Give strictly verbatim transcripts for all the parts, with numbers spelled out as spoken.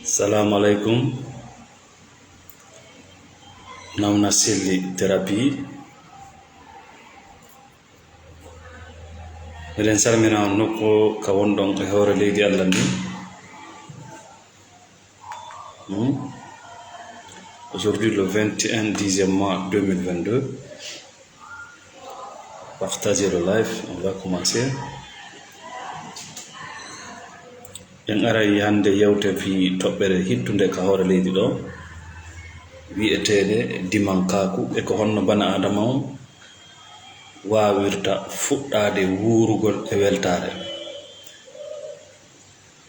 Salamu alaikum. Namna selli therapy. Miɗen salmina on nokku ka wonɗon e hoore leydi Allah ndi. Hmm? Aujourd'hui, le vingt et un dixième mois deux mille vingt-deux. Partagez le live, on va commencer. En aray hannde yewte fii toɓɓere hittunde ka hoore leydi ɗo, wi'eteende dimankaaku, e ko honno bana Aadama on waawirta fuɗɗaade wuurugol e weltaare.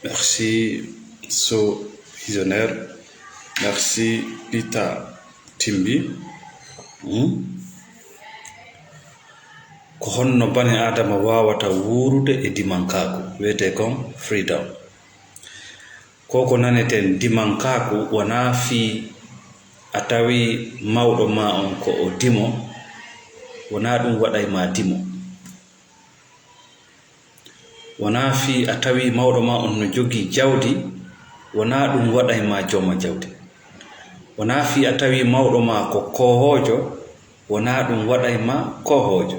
Merci, So Visionnaire. Merci, Peter Timbi. Hmm? Ko honno bani Aadama waawata wuurude e dimankaaku? Wiyetee kon freedom. Ko ko naneten dimankaaku wonaa fii a tawi mawɗo maa on ko o dimo, wonaa ɗum waɗay maa dimo. Wonaa fii a tawi mawɗo maa on no jogii jawdi, wonaa ɗum waɗay maa jooma jawdi. Wonaa fii a tawi mawɗo maa ko koohoojo, wonaa ɗum waɗay maa koohoojo.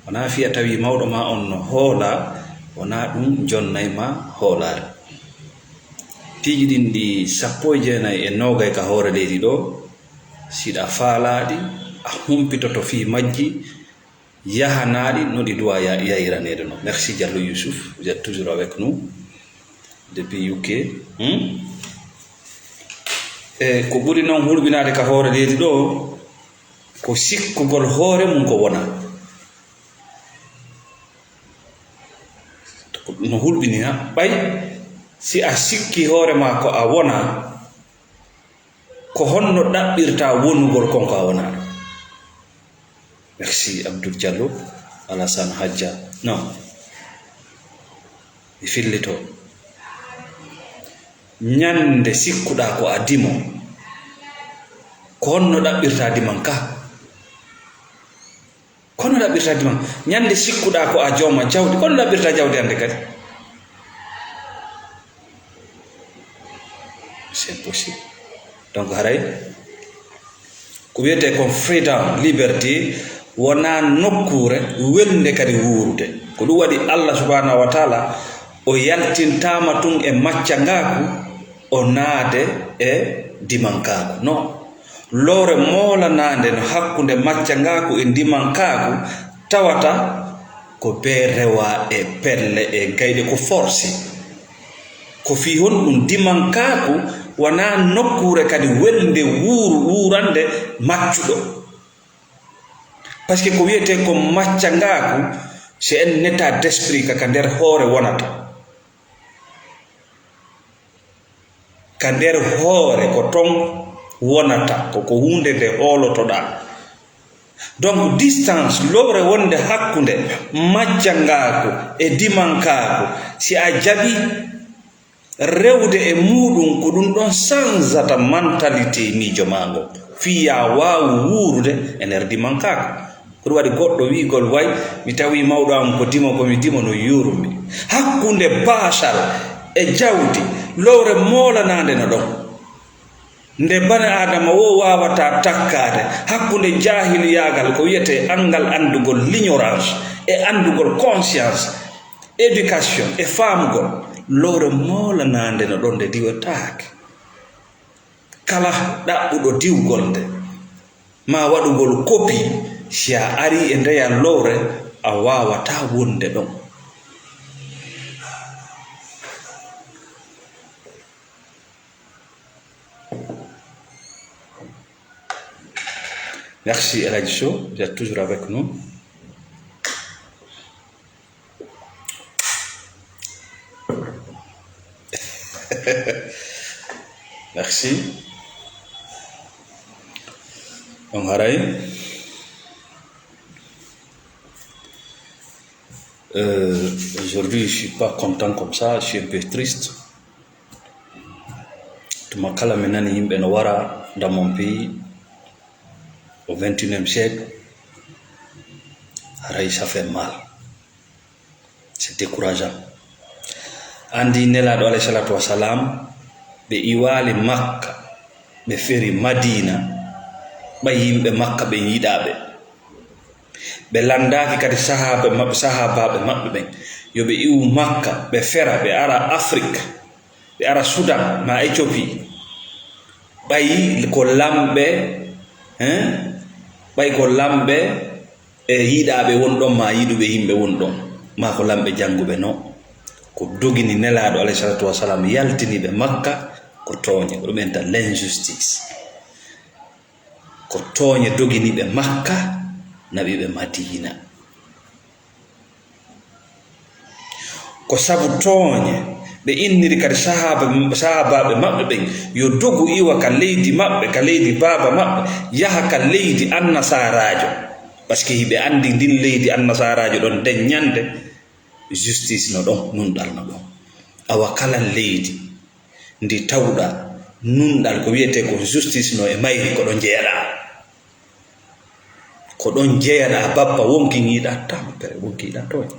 Wonaa fii a tawi mawɗo maa on no hoolaa, wonaa ɗum jonnay maa hoolaare. Piiji ɗin ɗi sappo e jeenay e noogay ka hoore leydi ɗo, si ɗa faalaa ɗi, a humpitoto fii majji, yahanaa ɗi no ɗi duwa ya-, yayiraneede no. Merci Diallo Youssouf, vous êtes toujours avec nous depuis U K. Hmm? E ko ɓuri noon hulɓinaade ka hoore leydi ɗo, ko sikkugol hoore mum ko wona. No hulɓinina, ɓay si a sikki hoore ma ko a wona, ko honno ɗaɓɓirta wonugol kon ko a wona? Merci, Abdoul Diallo, Alassane Hadja. Non. Mi fillito. Ñande sikkuɗaa ko a dimo, ko honno ɗaɓɓirta diman ka? Kono ɗaɓɓirta diman. Ñande sikkuɗaa ko a jooma jawdi, kono ɗaɓɓirta jawdi hannde kadi. C'est impossible. Donc, haray, ko wiyetee kon freedom, liberty, wonaa nokkuure welnde kadi wuurude. Ko ɗum waɗi Allah subhanahu wa taala, o yaltintaama tun e maccangaaku, o naade e dimankaaku. Non. Lowre moolanaande no hakkunde maccangaaku e ndimankaaku tawata ko bee rewa e pelle e gayɗe ko force. Ko fii honɗum dimankaaku wonaa nokkuure kadi welnde wuuru-, wuurande maccuɗo? Parce que ko wiyetee ko maccangaaku, c'est un état d'esprit ka, ka nder hoore wonata. Ka nder hoore ko ton wonata, ko, ko huunde nde hoolotoɗaa. Donc, distance, lowre wonde hakkunde maccangaaku e dimankaaku, si a jaɓi rewde e muuɗum, ko ɗum ɗon sanzata mentalité miijo maa ngo, fii yaa waawu wuurude e nder dimankaaku. Ko ɗum waɗi goɗɗo wi'ugol, "Way, mi tawi mawɗo am ko dimo, ko mi dimo no yuurumi." Hakkunde baasal e jawdi, lowre moolanaande no ɗon. Nde bani Aadama wo waawataa takkaade hakkunde jaahiliyaagal, ko wiyetee anngal anndugol, l'ignorance, e anndugol, conscience, éducation, e faamugol, lowre moolanaande no ɗon, nde diwetaake. Kala ɗaɓɓuɗo diwgol nde, maa waɗugol kopi, si a arii e ndeyal lowre, a waawataa wonde ɗon. Merci, El Hadji Sow, vous êtes toujours avec nous. Merci. On haray. Euh, aujourd'hui, je suis pas content comme ça, je suis un peu triste. Tuma kala mi nani yimɓe no wara dans mon pays au vingt et unième siècle, haray ça fait mal. C'est décourageant. Anndi Nelaaɗo alayhi salaatu wa salaam, ɓe iwaali Makka, ɓe feri Madiina, ɓay yimɓe Makka ɓen yiɗaa ɓe. Ɓe lanndaaki kadi sahaaɓe maɓɓe, sahaabaaɓe maɓɓe ɓen, yo ɓe iwu Makka, ɓe fera, ɓe ara Afrik, ɓe ara Sudan maa Éthiopie. Ɓay ko lamɓe, hein? Ɓay ko lamɓe e yiɗaaɓe won ɗon, maa yiɗuɓe yimɓe won ɗon, maa ko lamɓe jannguɓe, non. Ko dogini Nelaaɗo, alayhi salaatu wa salaam, yaltini ɓe Makka, ko tooñe, ko ɗum en ta l'injustice. Ko tooñe dogini ɓe Makka, naɓi ɓe Madiina. Ko sabu tooñe, ɓe inniri kadi sahaaba, sahaabaaɓe maɓɓe ɓen, yo dogu iwa ka leydi maɓɓe, ka leydi baaba maɓɓe, yaha ka leydi annasaaraajo. Parce que hiɓe anndi ndin leydi annasaaraajo ɗon, nden ñande justice no ɗon, nunɗal no ɗon. Awa kala leydi ndi tawɗa nunɗal, ko wiyetee ko justice no e mayri, ko ɗon jeyaɗaa. Ko ɗon jeyaɗaa bappa, wonki yiɗaa tampere, wonki yiɗaa tooñe.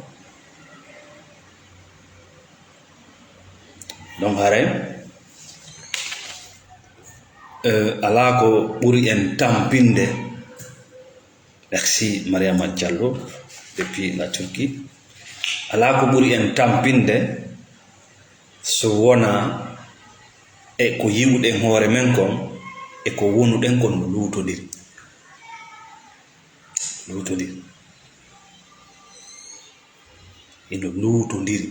Ɗon haray, eh, alaa ko ɓuri en tampinde. Merci, Mariama Diallo, depuis la Turquie. Alaa ko ɓuri en tampinde so wonaa e ko yi'uɗen hoore men kon, e ko wonuɗen kon no luutondiri. Luutondiri. Ino luutondiri.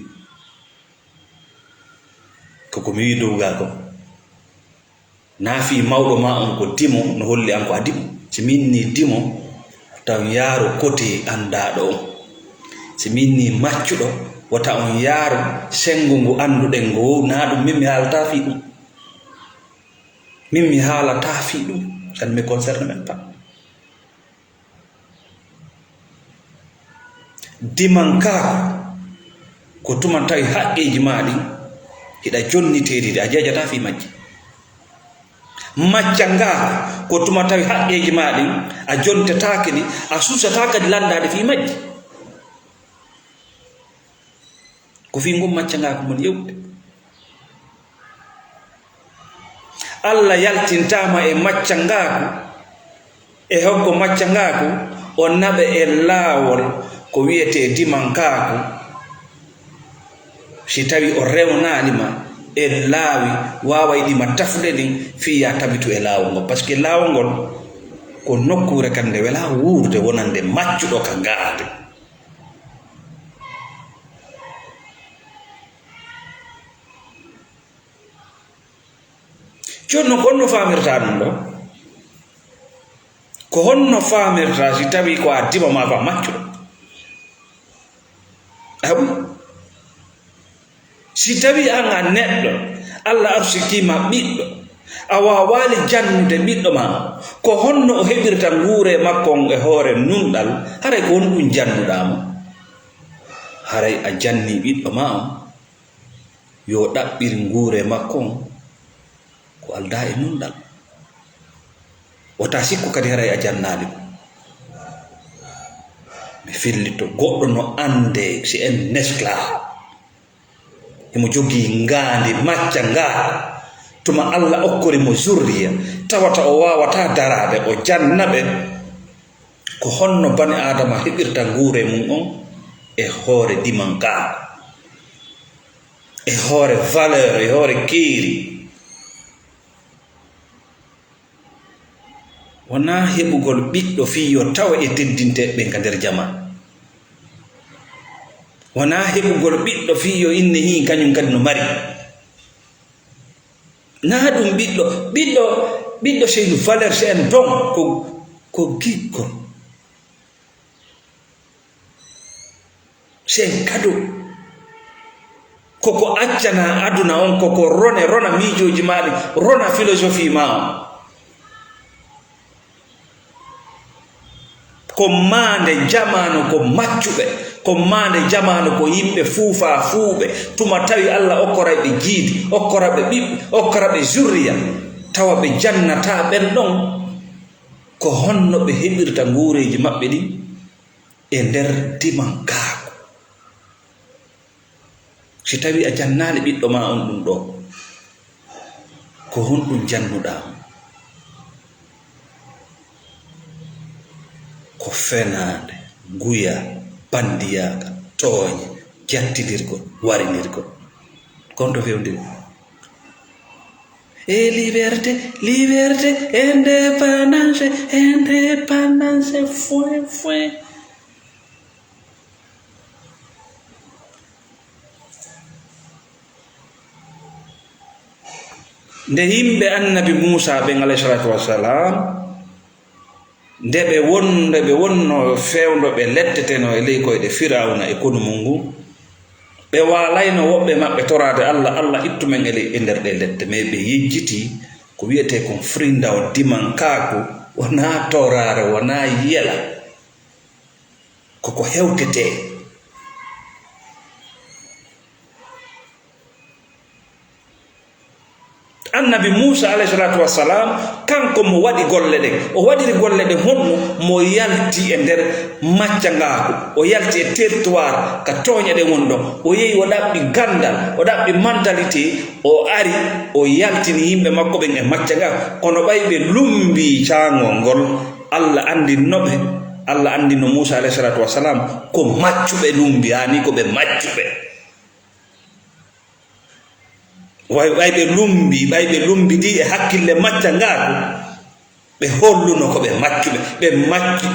Ko ko mi wi'i dow gaa kon. Naa fii mawɗo maa on ko dimo, no holli an ko a dimo. Si min nii dimo, wota on yaaru kote anndaaɗo on. Si min nii maccuɗo, wota on yaaru senngo ngo annduɗen ngo. Naa ɗum, min mi haalataa fii ɗum. Min mi haalataa fii ɗum. Ça ne me concerne même pas. Dimankaaku, ko tuma tawi haqqeeji maa ɗin hiɗa jonniteeri ɗi, a jajataa fii majji. Maccangaaku, ko tuma tawi haqqeeji maa ɗin a jontetaake ɗi, a suusataa kadi lanndaade fii majji. Ko fii ngun maccangaaku mon yewtude. Alla yaltintaama e maccangaaku, e hoggo maccangaaku, o naɓe e laawol ko wiyetee dimankaaku. Si tawi o rewnaali ma e laawi, waawayɗi ma tafude ɗin fii yaa tabitu e laawol ngol. Parce que laawol ngol ko nokkuure kan nde welaa wuurde wonande maccuɗo ka ngaande. Jooni non, ko honno faamirtaa ɗum ɗoo? Ko honno faamirtaa si tawii ko a dimo maa ko a maccuɗo? A wi, si tawii an a neɗɗo, Alla arsikii ma ɓiɗɗo, a waawaali jannude ɓiɗɗo maa on, ko honno o heɓirta nguuree makko on e hoore nunɗal? Haray ko honɗum jannuɗaa mo? Haray a jannii ɓiɗɗo maa on, yo ɗaɓɓir nguuree makko on ko aldaa e nunɗal. Wota sikku kadi haray a jannaali mo. Mi fillito, goɗɗo no anndee, c'est un esclave. Himo jogii ngaandi macca ngaa. Tuma Alla okkori mo zurriya, tawata o waawataa daraade, o janna ɓe. Ko honno bani Aadama heɓirta nguuree mun on e hoore dimankaa, e hoore valeur, e hoore keeri? Wonaa heɓugol ɓiɗɗo fii yo tawe e teddinteeɓe ɓen ka nder jamaa. Wonaa heɓugol ɓiɗɗo fii yo inne hii kañum kadi no mari. Naa ɗum ɓiɗɗo, ɓiɗɗo, ɓiɗɗo c'est une valeur, c'est un don, ko, ko giggol. C'est un cadeau. Koko accana aduna on, koko rone, rona miijooji maa ɗin, rona philosophie maa on. Ko maande jamaanu ko maccuɓe, ko maande jamaanu ko yimɓe fuufaa fuuɓe, tuma tawi Alla okkoray ɓe jiidi, okkora ɓe ɓiɓɓe, okkora ɓe zurriya, tawa ɓe jannataa ɓen ɗon. Ko honno ɓe heɓirta nguureeji maɓɓe ɗin? E nder dimankaaku. Si tawii a jannaali ɓiɗɗo maa on ɗum ɗoo, ko honɗum jannuɗaa mo? Ko fenaande, guya, bandiyaagal, tooñe, jattinirgol, warinirgol. Kon to fewndiri. E liberté, liberté, indépendance, indépendance, foin, foin. Nde yimɓe annabi Muusaa ɓen, alayhi salaatu wassalaam, nde ɓe won-, nde ɓe wonno fewndo ɓe letteteno e ley koyɗe Firawna e konu mun ngun, ɓe waalayno woɓɓe maɓɓe toraade Alla, Alla ittu men e ley, e nder ɗee lette, mais ɓe yejjiti ko wi'etee kon firinda on dimankaaku, wonaa toraare, wonaa yela, koko hewtetee. Annabi Muusa, alayhi salaatu wassalaam, kanko mo waɗi golle ɗen. O waɗiri golle ɗen honno? Mo yalti e nder maccangaaku, o yalti e territoire ka tooñe ɗen woni ɗon. O yehi, o ɗaɓɓi ganndal, o ɗaɓɓi mentalité, o ari, o yaltini yimɓe makko ɓen e maccangaaku. Kono ɓay ɓe lumbii caangol ngol, Alla anndinno ɓe, Alla anndinno Muusa, alayhi salaatu wassalaam, ko maccuɓe lumbii, haa nii ko ɓe maccuɓe. Way, ɓay ɓe lumbi, ɓay ɓe lumbidi e hakkille maccangaaku, ɓe holluno ko ɓe maccuɓe, ɓe macci,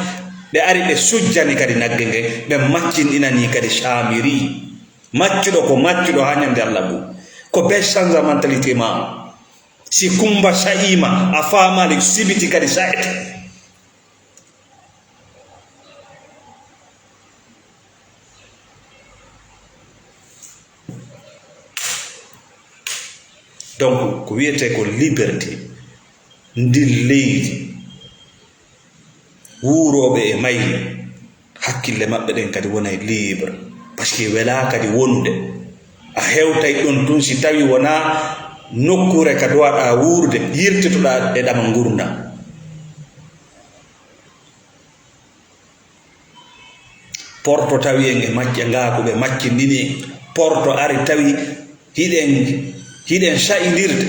ɓe ari ɓe sujjani kadi nagge nge, ɓe maccinɗinani kadi Samiri. Maccuɗo ko maccuɗo haa ñande Alla ngu. Ko be change mentalité ma on. Si Kumba sa'iima, a faamaali sibiti kadi sa'ete. Donc, ko wiyetee ko liberté, ndin leydi, wuurooɓe e mayri, hakkille maɓɓe ɗen kadi wonay libre, parce que welaa kadi wonude. A hewtay ɗon tun si tawi wonaa nokkuure ka duwaɗaa wuurde, yiltitoɗaa e ɗamal ngurndan. Porto tawi en e macca ngaaku, ɓe maccinɗini en. Porto ari tawi hiɗen, hiɗen sa'indirde.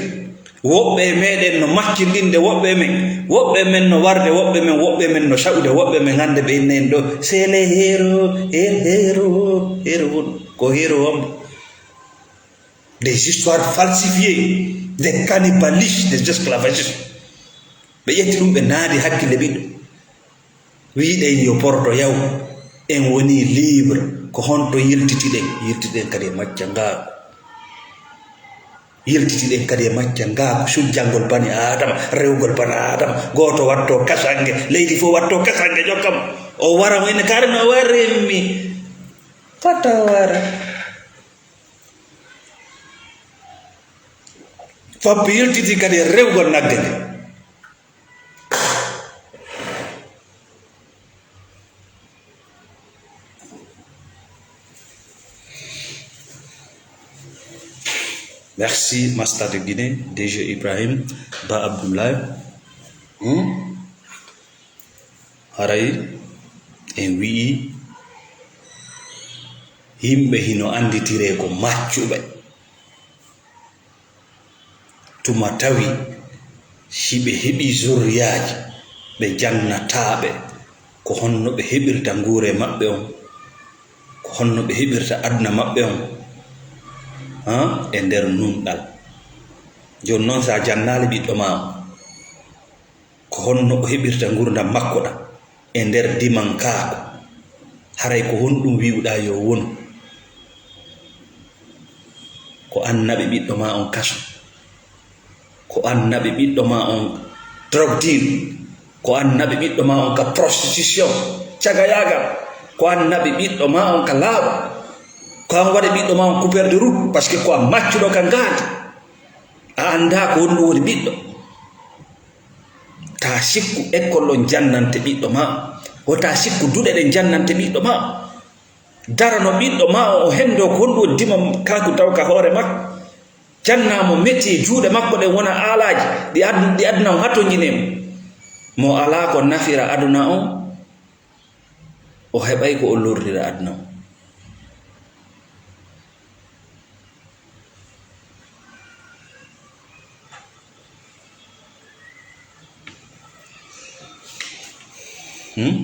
Woɓɓe e meɗen no maccinɗinde woɓɓe e men. Woɓɓe e men no warde woɓɓe e men. Woɓɓe e men no sa'ude woɓɓe e men. Hannde ɓe inna en ɗo, c'est les héros, hé-, héros, héros. Ko héros on. Des histoires falsifiées, des cannibalistes, des esclavagistes. Ɓe ƴetti ɗum, ɓe naadi hakkille ɓiɗɗo. Wiɗen yo porto yaw, en woni libre, ko honto yiltitiɗen? Yiltitiɗen kadi e macca ngaaku. Yiltitiɗen kadi e macca ngaaku, sujjangol bani Aadama, rewgol bani Aadama, gooto watto kasange, leydi fof watto kasange, jokkam. O wara mo ene kaari no warimi. Fata wara. Foppi yiltiti kadi e rewgol nagge nge. Merci, Master de Guinée, D G Ibrahim Ba Abdoulaye. Hmm? Haray en wi'i yimɓe hino annditiree ko maccuɓe. Tuma tawi si ɓe heɓii zurriyaaji, ɓe jannataa ɓe, ko honno ɓe heɓirta nguure maɓɓe on? Ko honno ɓe heɓirta aduna maɓɓe on? Han? E nder nunɗal. Jooni non, si a jannaali ɓiɗɗo maa on, ko honno o heɓirta ngurndan makko ɗan e nder dimankaaku? Haray ko honɗum wi'uɗaa yo wonu? Ko an naɓi ɓiɗɗo maa on kaso. Ko an naɓi ɓiɗɗo maa on drogue deal. Ko an naɓi ɓiɗɗo maa on ka prostitution, cagayaagal. Ko an naɓi ɓiɗɗo maa on ka laaɓa. Ko an waɗi ɓiɗɗo maa on coupeur de route, parce que ko an maccuɗo ka ngaandi. A anndaa ko honɗum woni ɓiɗɗo. Taa sikku école on jannante ɓiɗɗo maa on. Wota sikku duɗe ɗen jannante ɓiɗɗo maa on. Darano ɓiɗɗo maa on, o henndoo ko honɗum woni dimankaaku taw ka hoore makko. Jannaa mo métier, juuɗe makko ɗen wona aalaaji ɗi ad-, ɗi aduna on hatonjinee mo. Mo alaa ko nafira aduna on, o heɓay ko o lorrira aduna on. Hmm?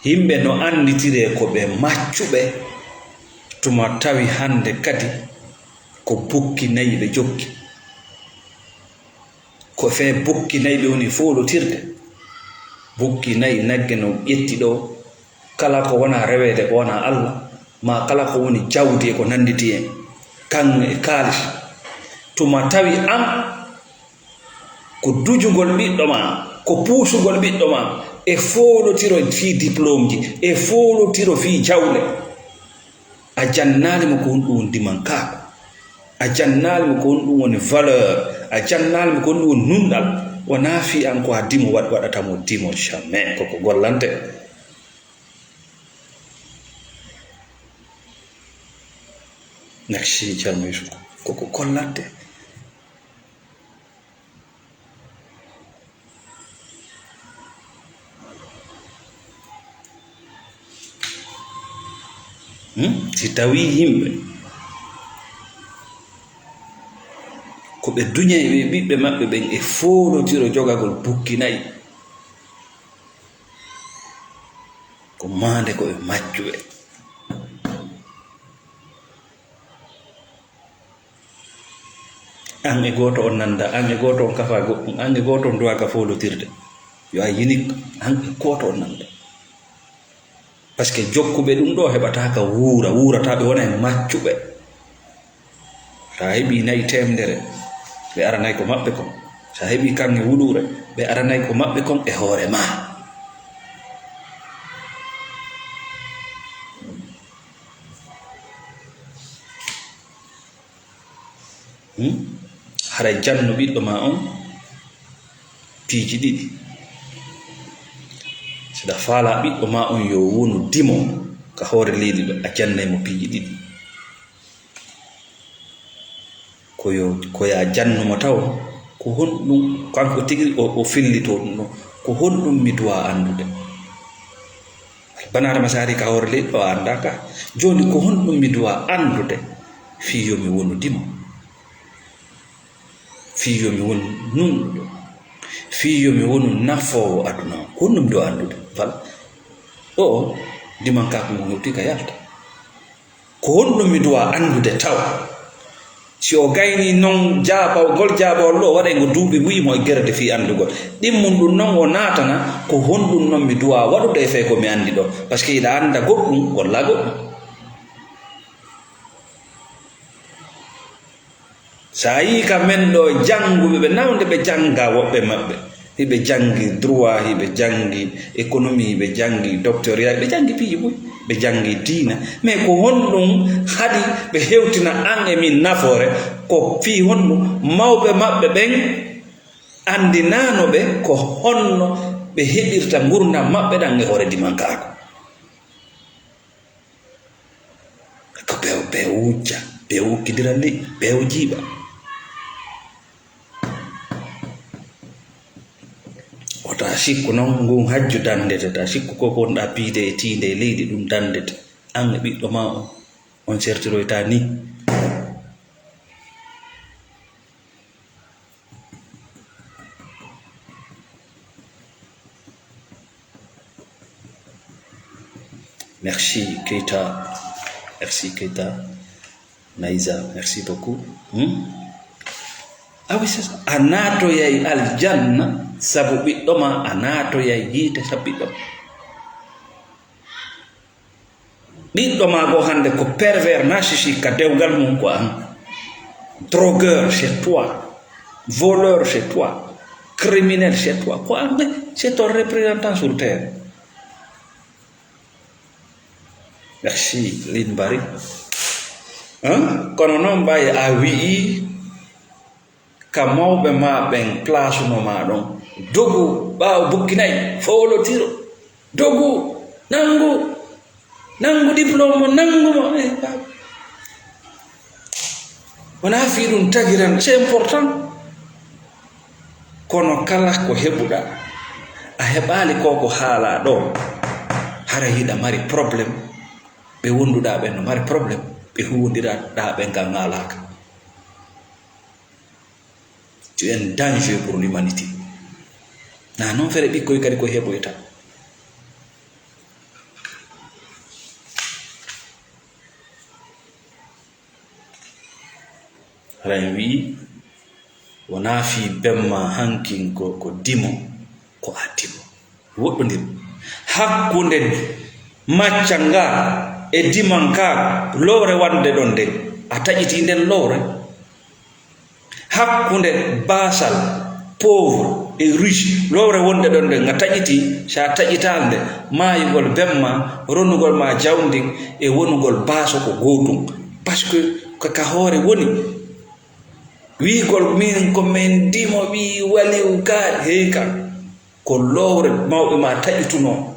Yimɓe no annditiree ko ɓe maccuɓe, tuma tawi hannde kadi ko bukki nayi ɓe jokki. Ko fee bukki nayi ɓe woni foolotirde. Bukki nayi nagge no ƴetti ɗo, kala ko wona reweede ko wona Allah, ma kala ko woni jawdi e ko nannditi en, kaŋŋe e kaalis. Tuma tawi an ko dujugol ɓiɗɗo ma, ko puusugol ɓiɗɗo ma, e foolotiro fii diplôme ji, e foolotiro fii jawle. A jannaali mo ko honɗum woni dimankaaku. A jannaali mo ko honɗum woni valeur. A jannaali mo ko honɗum woni nunɗal. Wonaa fii an ko a dimo waɗ-, waɗata mo dimo, jamais. Koko gollante. Merci, Thierno Youssouf. Koko gollante. Hmm? Si tawii yimɓe ko ɓe duñay ɓe ɓiɓɓe maɓɓe ɓen e foolotiro jogagol bukki nayi, ko maande ko ɓe maccuɓe. An e gooto on nannda, an e gooto on kafa goɗɗum, an e gooto on duwa ka foolotirde. Yo a yinik, an e gooto on nannda. Parce que jokkuɓe ɗum ɗo heɓataa ka wuura, wuurataa ɓe wona e maccuɓe. Sa heɓi nayi teemedere, ɓe aranay ko maɓɓe kon. Sa heɓi kaŋŋe wuluure, ɓe aranay ko maɓɓe kon e hoore ma. Hmm? Haray jannu ɓiɗɗo ma on piiji ɗiɗi. Siɗa faala ɓiɗɗo ma on yo wonu dimo ka hoore leydi ɗo, a jannay mo piiji ɗiɗi. Ko yo, ko ya jannu mo taw, ko honɗum, kanko tigi o, o fillito ɗum ɗo, ko honɗum mi duwa anndude? Bana Adama si ari ka hoore leydi ɗo, a anndaa ka. Jooni, ko honɗum mi duwa anndude fii yo mi wonu dimo? Fii yo mi wonu nunɗuɗo? Fii yo mi wonu nafoowo aduna on? Ko honɗum mi duwa anndude? Voilà. Ɗo, dimankaaku ngu hewti ka yalta. Ko honɗum mi duwa anndude taw? Si o gaynii non jaabawgol, jaabawol ɗo waɗay ngo duuɓi buy mo e gerde fii anndugol. Ɗimmun ɗum non o naatana, ko honɗum non mi duwa waɗude e fee ko mi anndi ɗo? Parce que hiɗa annda goɗɗum, golla goɗɗum. Sa yii ka men ɗo jannguɓe, ɓe nawde ɓe jannga woɓɓe maɓɓe. Hiɓe janngi droit, hiɓe janngi économie, hiɓe janngi doctorat, hiɓe janngi piiji buy, ɓe janngi diina. Mais ko honɗum haɗi ɓe hewtina an e min nafoore? Ko fii honɗum mawɓe maɓɓe ɓen anndinaano ɓe ko honno ɓe heɓirta ngurndan maɓɓe ɗan e hoore dimankaaku? Ko ɓe, ɓe wujja, ɓe wukkidira leƴƴi, ɓe jiiɓa. Wota sikku non ngun hajju dandete, ta sikku ko wonɗa piide e tiinde e leydi ɗum dandete. An e ɓiɗɗo ma on, on sertiroyta ni. Merci Keita, merci Keita, Naiza, merci beaucoup. Hmm? Ah oui, c'est ça. A naatoyay aljanna sabu ɓiɗɗo ma, a naatoyay yiite sabu ɓiɗɗo ma. Ɓiɗɗo ma goo hannde ko pervers narcissique ka dewgal mum ko an. Drogueur, c'est toi. Voleur, c'est toi. Criminel, c'est toi. Ko an, c'est ton représentant sur terre. Merci, Lin Bari. Hein? Kono noon mbay a wi'i ka mawɓe ma ɓen plasunoo ma ɗon. Dogu ɓaawo bukki nayi, fowlotiro. Dogu, nanngu, nanngu diplôme mo, nanngu mo. Eh, ba-, wonaa fii ɗum tagiran, c'est important. Kono kala ko heɓuɗaa, a heɓaali ko ko haalaa ɗoo, hara hiɗa mari problème. Ɓe wonduɗaa ɓen no mari problème, ɓe huwondirɗaa ɓen ka ŋaalaaka. Tu es un danger pour l'humanité. Na non fere ɓikkoy kadi ko heɓoyta. Hara en wi'i, wonaa fii bemma hankin ko, ko dimo, ko a dimo. Woɗɗondir. Hakkunde macca nga e diman ka, lowre wonde ɗon nden, a taƴitii nden lowre. Hakkunde baasal, pauvre, e riche, lowre wonde ɗon nden, nga taƴitii, si a taƴitaali nde, maayugol bemma, ronugol ma jawndin, e wonugol baaso ko gootum. Parce que ko ka hoore woni. Wi'ugol min ko min dimo ɓii waliw ka, hey ka, ko lowre mawɓe ma taƴitunoo.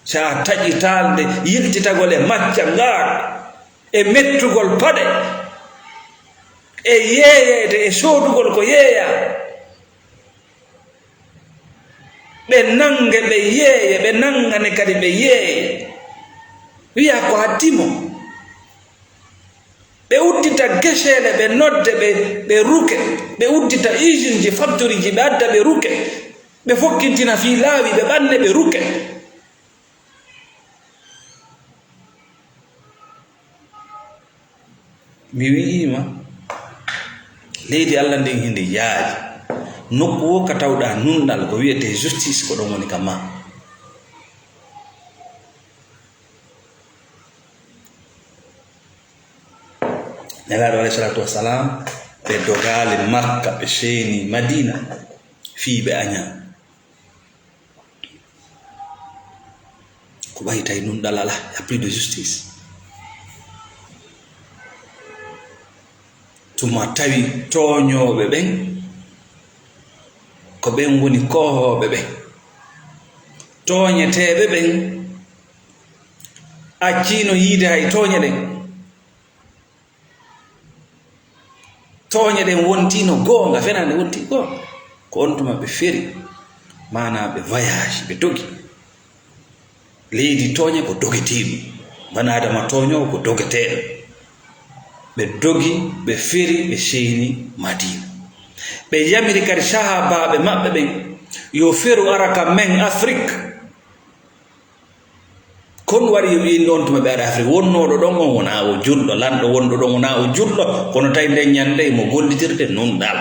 Si a taƴitaali nde, yiltitagol e macca ngaa, e mettugol paɗe, e yeeyeede, e soodugol ko yeeyaa. Ɓe nannge, ɓe yeeye, ɓe nanngane kadi ɓe yeeye. Wi'a ko a dimo. Ɓe uddita geseele, ɓe nodde, ɓe, ɓe ruke. Ɓe uddita usine ji, factory ji, ɓe adda, ɓe ruke. Ɓe fokkintina fii laawi, ɓe ɓanne, ɓe ruke. Mi wi'ii ma, leydi Alla ndin hindi yaaji. Nokku wo ka tawɗaa nunɗal, ko wi'etee justice, ko ɗon woni ka maa. Nelaaɗo alayhi salaatu wassalaam, ɓe dogaali Makka, ɓe seeni Madiina, fii ɓe aña. Ko ɓay tawi nunɗal alaa, y a plus de justice. Tuma tawi tooñooɓe ɓen, ko ɓen woni koohooɓe ɓen. Tooñeteeɓe ɓen acciino yiide hay tooñe ɗen. Tooñe ɗen wontiino goonga, fenaande wonti goonga. Ko on tuma ɓe feri, maanaa ɓe voyage, ɓe dogi. Leydi tooñe ko dogeteeɗum. Bani Aadama tooñoowo ko dogeteeɗo. Ɓe dogi, ɓe feri, ɓe seyni Madiina. Ɓe yamiri kadi sahaabaaɓe maɓɓe ɓen, yo feru ara ka men Afrik. Kon waɗi yo wi'en on tuma ɓe ara Afrik, wonnooɗo ɗon on wonaa o julɗo, lanɗo wonɗo ɗon wonaa o julɗo, kono tawi nden ñannde mo gollitirde nunɗal.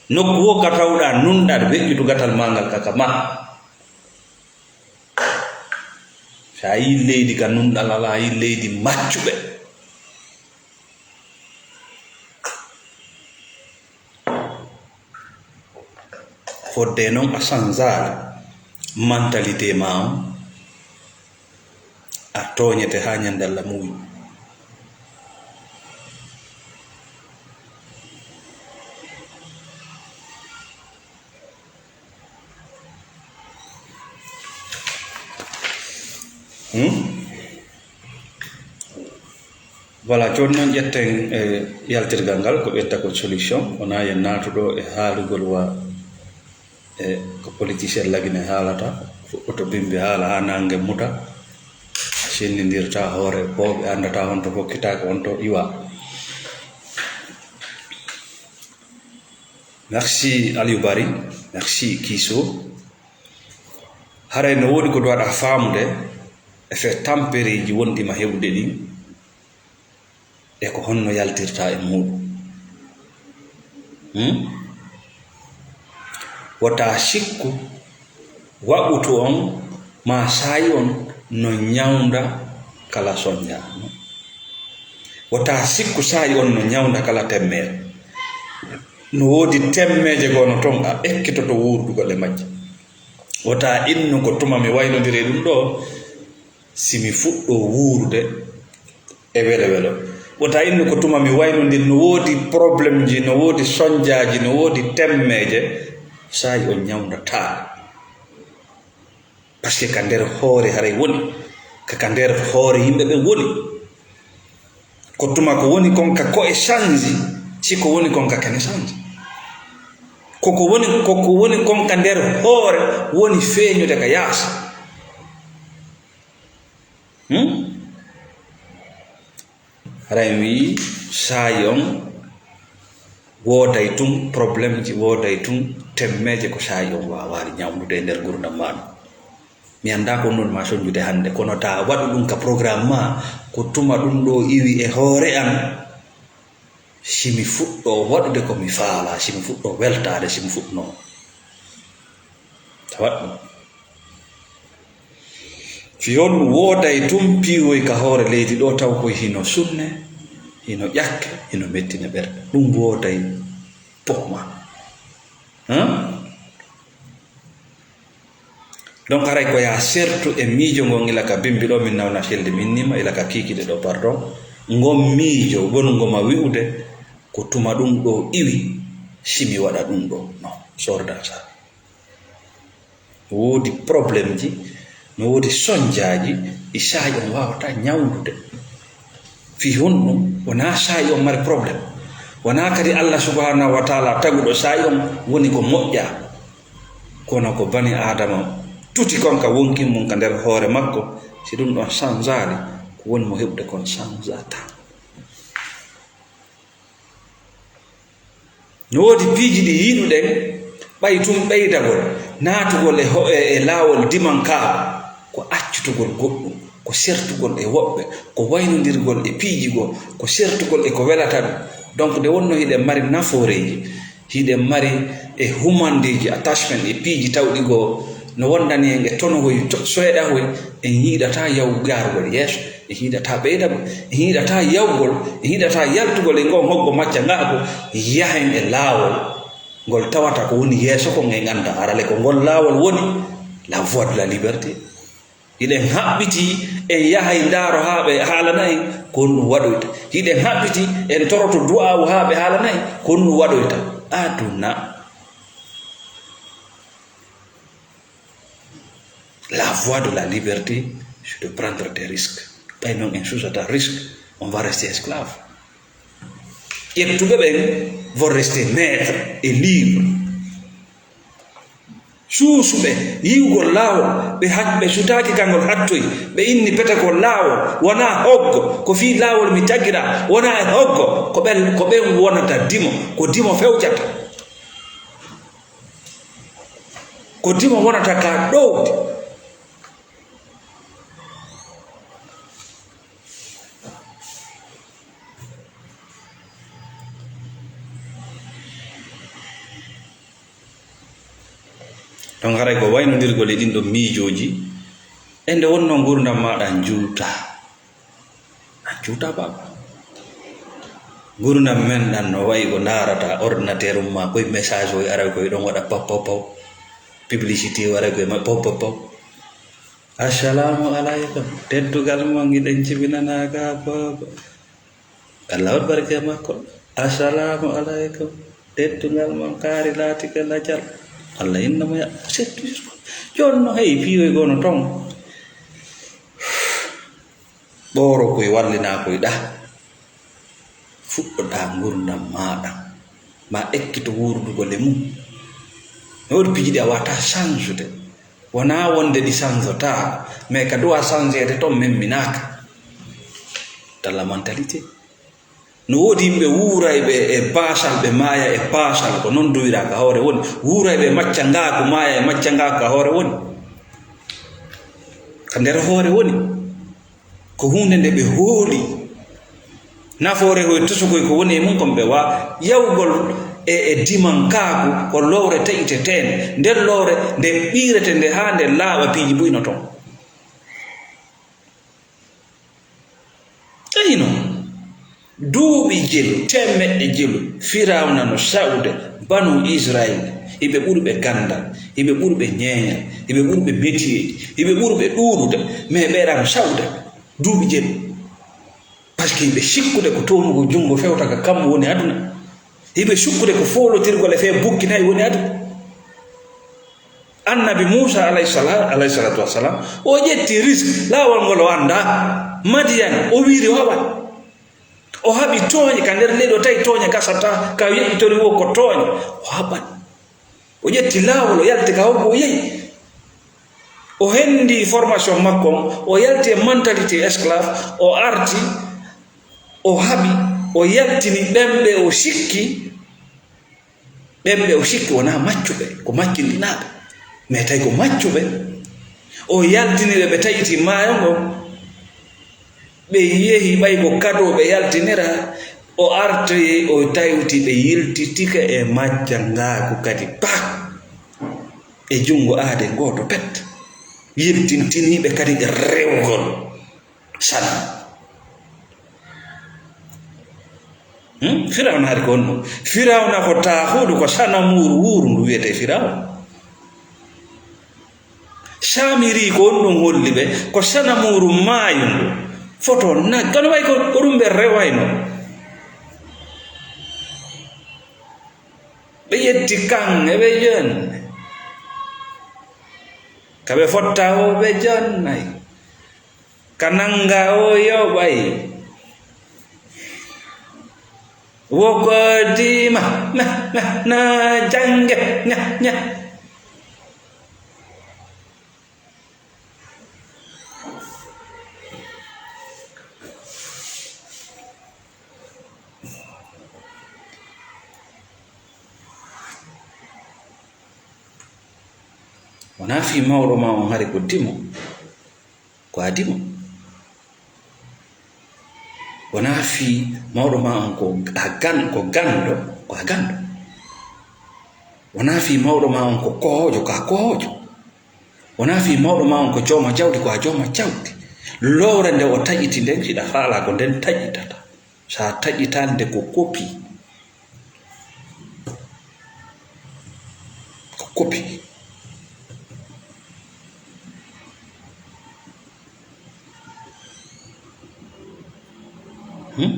Nokku wo ka tawɗaa nunɗal, weƴƴutu gatal maa ngal ka, ka maa. Si a yii leydi ka nunɗal alaa, a yii leydi maccuɓe. Fodde non a sanzaali mentalité ma on, a tooñete haa ñande Alla muuyi. Hmm? Voilà, jooni noon ƴetten, eh, yaltirgal ngal ko ɓeydagol solution, wonaa yen naatuɗo e haalugol wa, eh, ko politicien Lagine haalata, fuɗɗoto bimbi haala haa naange muta, sennindirta hoore, booɓe anndataa honto fokkitaake, honto iwa. Merci Aliou Barry, merci Kiso. Haray no woodi ko duwaɗa faamude e fe tampereeji wonɗi ma heɓude ɗin, e ko honno yaltirta e muuɗum. Hmm? Wota sikku waɓutu on maa saayi on no ñawnda kala sonja. Wota sikku saayi on no ñawnda kala temmeere. No woodi temmeeje goo no ton a ekkitoto wuurdugol e majje. Wota innu ko tuma mi waynondiri e ɗum ɗoo, si mi fuɗɗoo wuurude e welo welo. Wota innu ko tuma mi waynondiri, no woodi problème ji, no woodi sonjaaji, no woodi temmeeje, saayi on ñawndataa. Parce que ka nder hoore haray woni, ka, ka nder hoore yimɓe ɓen woni. Ko tuma ko woni kon ka ko'e sanji, si ko woni kon ka kene sanji. Ko ko woni, ko ko woni kon ka nder hoore woni feeñude ka yaasi. Hmm? Haray mi wi'i saa'i on wooday tun, problème ji wooday tun, Temmeeje ko saa'i on waawaali ñawndude e nder ngurndan maa ɗum. Mi anndaa ko non ma soñjude hannde, kono taa waɗu ɗum ka programme maa, ko tuma ɗum ɗoo iwi e hoore an, si mi fuɗɗoo waɗude ko mi faalaa, si mi fuɗɗoo weltaade, si mi fuɗɗunoo. Taa waɗ ɗum. Fii honɗum wooday tun piiwoy ka hoore leydi ɗoo, taw koy hino sunne, hino ƴakke, hino mettina ɓerɗe. Ɗum wooday pokma. Hein? Donc, haray ko yaa sertu e miijo ngon ila ka bimbi ɗoo, min nawna selde, min nima ila ka kiikiɗe ɗoo, pardon. Ngon miijo, wonu ngo ma wi'ude, ko tuma ɗum ɗoo iwi, si mi waɗa ɗum ɗoo. Non, sorda sa. No woodi problemji, no woodi sonjaaji ɗi saa'i on waawataa ñawndude. Fii honɗum? Wonaa saa'i on mari problème. Wonaa kadi Allah subhanahu wa taala taguɗo saa'i on woni ko moƴƴaa. Kono ko bani Aadama tuti kon ka wonkin mun ka nder hoore makko, si ɗum ɗon sanjaali, ko woni mo heɓude kon sanjataa. No woodi piiji ɗi yiɗuɗen, ɓay tun ɓeydagol, naatugol e ho-, e, e laawol dimankaaku, ko accitugol goɗɗum, ko sertugol e woɓɓe, ko waynondirgol e piiji goo, ko sertugol e ko welata ɗum. Donc, nde wonno hiɗen mari nafooreeji, hiɗen mari e humandeeji, attachment e piiji tawɗi goo, no wondani en e tonohoy, to-, soyɗahoy, en yiɗataa yaw-, yaarugol yeeso. En hiɗataa ɓeydagol, en hiɗataa yawgol, en hiɗataa yaltugol e ngon hoggo maccangaaku, yahen e laawol ngol tawata ko woni yeeso kon en anndaa. Harale ko ngol laawol woni la voie de la liberté. Hiɗen haɓɓitii en yahay ndaaro haa ɓe haalana en ko honɗum waɗoyta. Hiɗen haɓɓitii en toroto du'aawu haa ɓe haalana en ko honɗum waɗoyta. Aduna. La voie de la liberté, c'est de prendre des risques. Ɓay non en suusata risque, on va rester esclave. Ƴettuɓe ɓen vont rester maître et libre. Suusuɓe yi'ugol laawol, ɓe hac-, ɓe sutaaki kangol hattoy, ɓe inni pete ko laawol, wonaa hoggo, ko fii laawol mi tagira, wonaa e hoggo, ko ɓen, ko ɓen wonata dimo, ko dimo fewjata. Ko dimo wonata ka ɗowdi. Donc, haray ko waynondirgol e ɗin ɗon miijooji, e nde wonno ngurndan maaɗa njuuta. A juuta, baaba. Ngurndan men ɗan no wayi ko ndaarata ordinateur mum maa, koye message o aray koye ɗon waɗa pop, pop, pop. Publicité o aray koye ma-, pop, pop, pop. Assalamu alaikum. Teddugal mon, hiɗen jibinanaa ka, baaba. Allah waɗ barke makko. Assalamu alaikum. Teddugal mon, kaari laatike lajal. Allah inna mo ya-, c'est toujours. Jooni no, hey, piiwoy gono ton. Ɓooro koy wallinaa koy ɗa. Fuɗɗoɗaa ngurndan maaɗa. Ma ekkito wuurdugol e mum. No woodi piiji ɗi a waawataa sanjude. Wonaa wonde ɗi sanjotaa, mais ka duwaa sanjeede ton memminaaka. Dans la mentalité. No woodi yimɓe wuurayɓe e baasal, ɓe maaya e baasal, ko non duwiraa ka hoore woni. Wuurayɓe e maccangaaku, maaya e maccangaaku ka hoore woni. Ka nder hoore woni. Ko huunde nde ɓe hooli. Nafoore hoye tosokoy ko woni e mum kon ɓe waa yawgol e, e dimankaaku ko lowre taƴiteteende. Nden lowre nde ɓiirete nde haa nde laaɓa piiji buy no ton. Tawi non, duuɓi jelu, teemeɗɗe jelu, Firawna no sa'ude Banu Israil, hiɓe ɓuri ɓe ganndal, hiɓe ɓuri ɓe ñeeñal, hiɓe ɓuri ɓe metiyeeji, hiɓe ɓuri ɓe ɗuuɗude, mais ɓeeɗa no sa'ude duuɓi jelu. Parce que hiɓe sikkude ko townugol junngo fewta ka kammu woni aduna. Hiɓe sikkude ko foolotirgol e fee bukki nayi woni aduna. Annabi Muusa alayhi sala-, alayhi salatu wassalam, o ƴetti risque, laawol ngol o anndaa. Madiyan, o wiiri o haɓan. O haɓi tooñe ka nder leydi, o tawi tooñe gasataa, ka yeƴƴitori wo ko tooñe. O haɓan. O ƴetti laawol, o yalti ka hoggo, o yehi. O henndi formation makko on, o yalti e mentalité esclave, o arti, o haɓi, o yaltini ɓen ɓe o sikki Ɓen ɓe o sikki wonaa maccuɓe, ko maccinɗinaaɓe. Mais tawi ko maccuɓe. O yaltini ɓe, ɓe taƴiti maayo ngon. Ɓe yehi ɓay ko kado ɓe yaltinira. O arti, o tayti ɓe yiltitike e majjangaaku kadi pak. E junngo aade gooto pet. Yiltintini ɓe kadi e rewgol. Sanam. Hmm? Firawna hari ko honno? Firawna ko taahuudu, ko sanamuuru wuurundu wiyetee Firawna. Samiri ko honɗum holli ɓe? Ko sanamuuru maayundu. Foto na, kono way ko, ko ɗum ɓe rewayno. Ɓe yetti kan, e ɓe jon. Ka ɓe fotta o, ɓe jonnay. Ka nanga o yoɓay. Wokodiima, na, na, na, jannge, nya, nya. Wonaa fii mawɗo maa on hari ko dimo, ko a dimo. Wonaa fii mawɗo maa on ko a gan-, ko ganndo, ko a ganndo. Wonaa fii mawɗo maa on ko kohoojo, ko a kohoojo. Wonaa fii mawɗo maa on ko jooma jawdi, ko a jooma jawdi. Lowre nde o taƴiti nden, hiɗa faalaa ko nden taƴitata. So a taƴitaali nde ko kopi. Ko kopi. Hmm?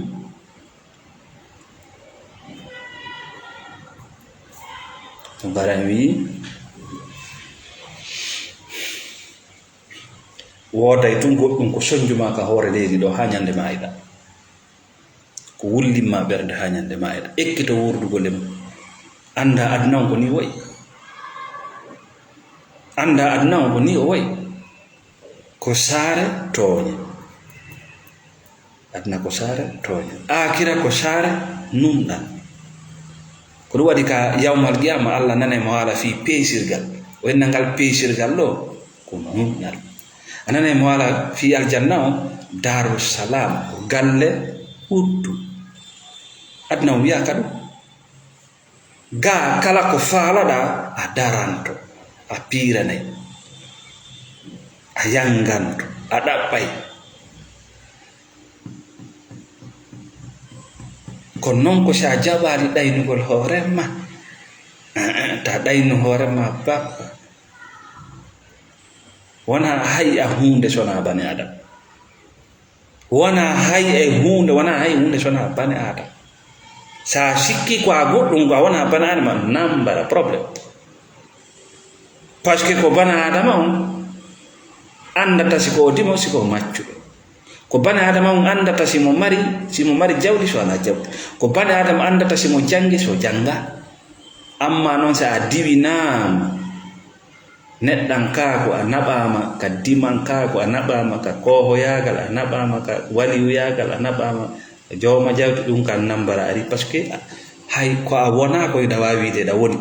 Ngara mi wii, wooday tun goɗɗum ko sonju maa ka hoore leydi ɗoo haa ñande maayɗa. Ko wullimma ɓernde haa ñande maayɗa. Ekkito wurdugol e mum. Annda aduna on ko nii wa'i. Annda aduna on ko nii o wa'i. Ko saare tooñe. Aduna ko saare tooñe. Aakira ko saare nunɗal. Ko ɗum waɗi ka yawmal qiyaama, Allah nanay mo haala fii peesirgal. O inna ngal peesirgal ɗoo ko nunɗal. A nanay mo haala fii aljanna on, Daaru Salaam, ko galle ɓuttu. Aduna on wi'aaka ɗum. Gaa kala ko faalaɗaa, a daranto, a piiranay, a yanganto, a ɗaɓɓay. Kono non ko si a jaɓaali ɗaynugol hoore ma, ta ɗaynu hoore ma bappa. Wonaa hay a huunde so wonaa bani Aadama. Wonaa hay e huunde, wonaa hay huunde so wonaa bani Aadama. Sa sikki ko a goɗɗum, ko a wonaa bani Aadama, nambara problème. Parce que ko bani Aadama on anndata si ko o dimo, si ko o maccuɗo. Ko bani Aadama on anndata si mo mari, si mo mari jawdi, so alaa jawdi. Ko bani Aadama anndata si mo janngi, so jannga. Amma non si a diwinaama, neɗɗankaaku a naɓaama, ka dimankaaku a naɓaama, ka koohoyaagal a naɓaama, ka waliyuyaagal a naɓaama, ka jooma jawdi, ɗum kan nambara ari, parce que hay ko a wonaa ko hiɗa waawi wiide hiɗa woni.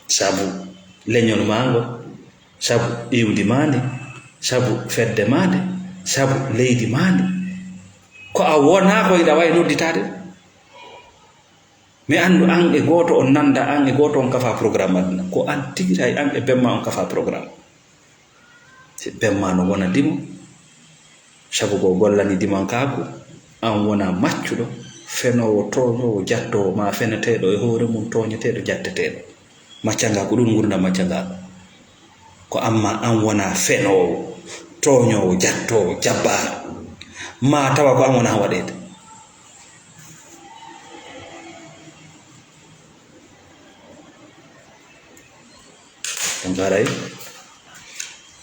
Sabu leñol maa ngol, sabu iwdi maa ndi, sabu fedde maa nde, sabu leydi maa ndi. Ko a wonaa ko hiɗa waawi nodditaade. Mi anndu an e gooto on nannda, an e gooto on kafa programme aduna. Ko an tigi tawi an e bemma on kafa programme. Si bemma no wona dimo, sabu ko gollani dimankaaku, an wona maccuɗo, fenoowo, tooñoowo, jattoowo, ma feneteeɗo e hoore mum, tooñeteeɗo, jatteteeɗo. Maccanga ko ɗum ngurndan maccanga. Ko amma an wona fenoowo, tooñoowo, jattoowo, jabbaaɗo. Ma tawa ko an wona waɗeede. Ɗum haray,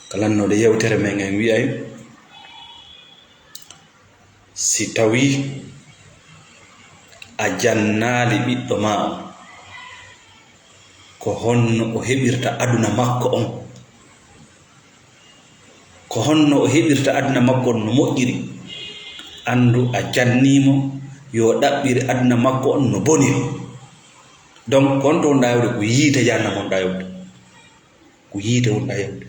ko lannoode yewtere men en wi'ay, si tawii a jannaali ɓiɗɗo maa on, ko honno o heɓirta aduna makko on? Ko honno o heɓirta aduna makko on no moƴƴiri? Anndu a jannii mo, yo ɗaɓɓir aduna makko on no boniri. Donc, ko honto wonɗaa heɓude? Ko yiite jahannama wonɗaa heɓude. Ko yiite wonɗaa heɓude.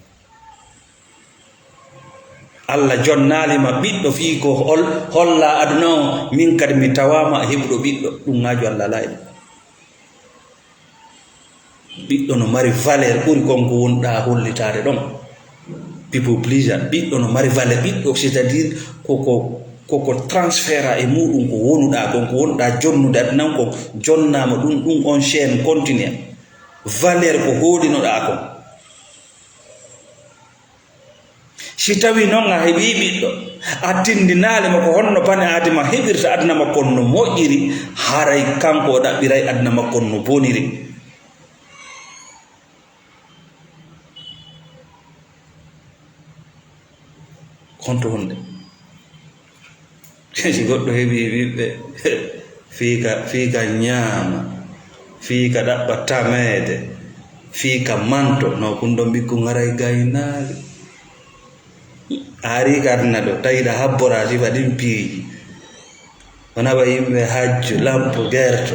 Allah jonnaali ma ɓiɗɗo fii ko hol-, hollaa aduna on, min kadi mi tawaama heɓuɗo ɓiɗɗo. Ɗum ŋaaju Allah alaa e ɗum. Ɓiɗɗo no mari valeur ɓuri kon ko wonɗaa hollitaade ɗon. People pleaser, ɓiɗɗo no mari valeur. Ɓiɗɗo, c'est-à-dire ko, ko, ko, ko transfert e muɗum ko wonuɗaa kon, ko wonɗaa jonnude aduna on kon, jonnaama ɗum, ɗum on chaîne continue. Valeur ko hoolinoɗaa kon. Si tawii non a heɓii ɓiɗɗo, a tindinaali mo ko honno bani Aadama heɓirta aduna makko on no moƴƴiri, haray kanko o ɗaɓɓiray aduna makko on no boniri. Honto wonde? Si goɗɗo heɓii ɓiɓɓe, fii ka, fii ka ñaama, fii ka ɗaɓɓa tameede, fii ka manto, no kun ɗon ɓikkun haray gaynaali. A arii ka aduna ɗo, tawi ɗa habboraa sifa ɗin piiji. Wona ba yimɓe hajju, lampu, gerto.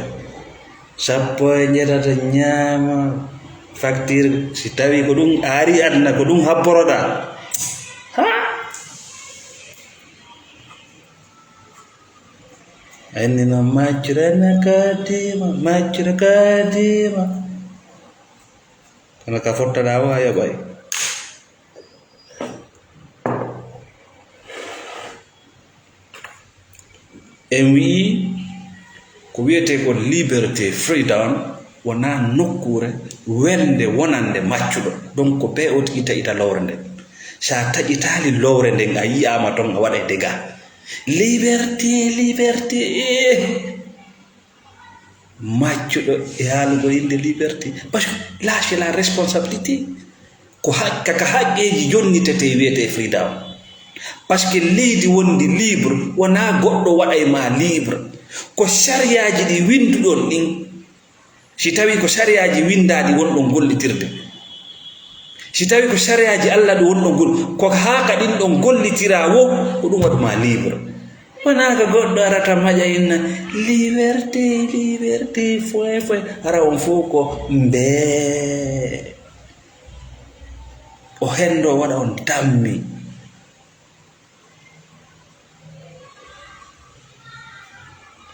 Sappo e njetata ñaama, facture, si tawi ko ɗum a arii aduna, ko ɗum habboroɗaa. Ha? A inni noon, "Maccure na kaadima, maccure kaadima." Kono ka fottaɗaa o a yoɓay. En wi'i ko wiyetee ko liberté, freedom, wonaa nokkuure welde wonande maccuɗo. Donc, ko bee o tigi taƴita lowre nden. Si a taƴitaali lowre nden, a yi'aama ton, a waɗay dega. Liberté, liberté, eh. Maccuɗo e haalugol innde liberté. Parce que là, c'est la responsabilité. Ko ha-, ka, ka haqqeeji jonnitetee wiyetee freedom. Parce que leydi wondi libre, wonaa goɗɗo waɗay ma libre. Ko sariyaaji ɗi winnduɗon ɗin. Si tawii ko sariyaaji winndaaɗi wonɗon gollitirde, si tawii ko sariyaaji Allah ɗi wonɗon gol-, ko haa ka ɗin ɗon gollitiraa wo, ko ɗum waɗu ma libre. Wonaa ka goɗɗo arata maƴa inna, "Liberté, liberté, foin, foin." Hara on fof ko mbee. O henndo waɗa on tammi.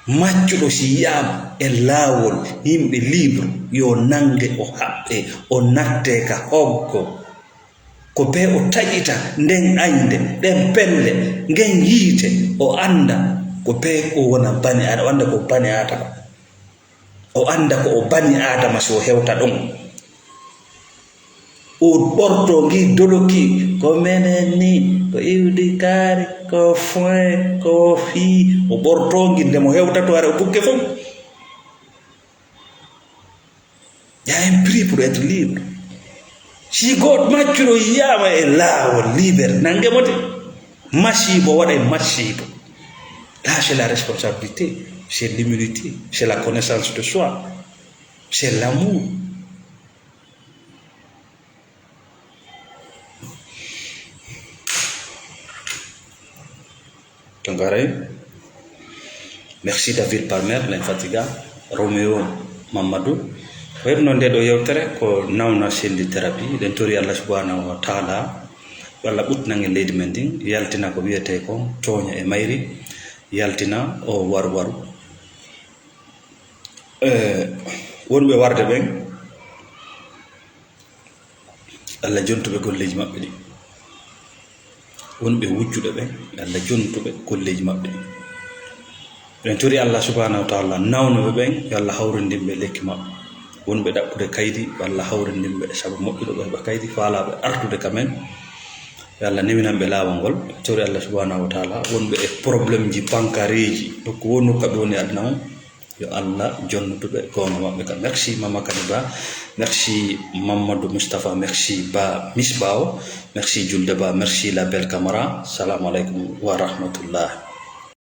Maccuɗo si yi'aama e laawol, yimɓe libre, yo nannge, o haɓɓe, o natte ka hoggo. Ko bee o taƴita nden aynde, ɗen pelle, ngen yiite, o annda ko bee o wona bani Aadama, o annda ko bani Aadama. O annda ko o bani Aadama si o hewta ɗon. O ɓorto ngi doloki, ko menen ni, ko iwdi kaari, ko foin, ko fii. O ɓorto ngi nde mo hewta to are o bukke fof. Il y a un prix pour être libre. Si goɗɗo maccuɗo yiyaama e laawol libre, nannge mo de. Masiibo waɗay masiibo. Là, c'est la responsabilité, c'est l'humilité, c'est la connaissance de soi, c'est l'amour. Tongaray. Merci David Palmer, l'infatigable. Roméo Mamadou. Ko heɓno nde ɗo yewtere ko nawna selli thérapie. Eɗen tori Allah subhanahu wa taala yo Allah ɓuttinan en leydi men ndin, yaltina ko wiyetee kon tooña e mayri, yaltina o waruwaru. Eh, wonɓe warde ɓen, Allah jontu ɓe golleeji maɓɓe ɗin. Wonɓe wujjuɓe ɓen, yo Allah jontu ɓe golleeji maɓɓe ɗin. Eɗen tori Allah subhanahu wa taala nawnuɓe ɓen, yo Allah hawrindin ɓe lekki maɓɓe. Wonɓe ɗaɓɓude kaydi, yo Allah hawrindin ɓe sabu moƴƴude ɓe heɓa kaydi, faalaaɓe artude ka men, yo Allah newinan ɓe laawol ngol. Eɗen tori Allah subhanahu wa taala wonɓe e problème ji bankareeji, nokku wo nokku ɓe woni aduna on, yo Allah jonnutu ɓe goonga maɓɓe ka. Merci Mama Kani Ba, merci Mamadou Moustapha, merci Ba Misbawo, merci Julde Ba, merci La Belle Camara. Salamu aleykum wa rahmatullah.